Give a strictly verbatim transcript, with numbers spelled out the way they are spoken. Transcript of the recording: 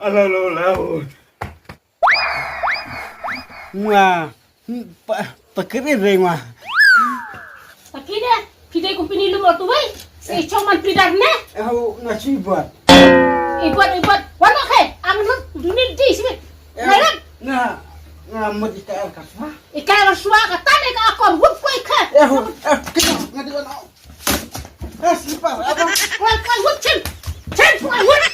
Alo, alo, alo. Nga, pa, pakere re nga. Pakere, pidai kumpini lumur tuwai. Si choman pidar ne. Aku nga chibat. Ibat, ibat. Wano ke, ang lut dunin di sini. Nga, nga, nga mut ika el kaswa. Ika el kaswa, kata ne ka akor, wut ko ika. Aku, aku, kita, nga di wano. Eh, slipper, apa? Wah, wah, wah, chin. Chin, wah, wah.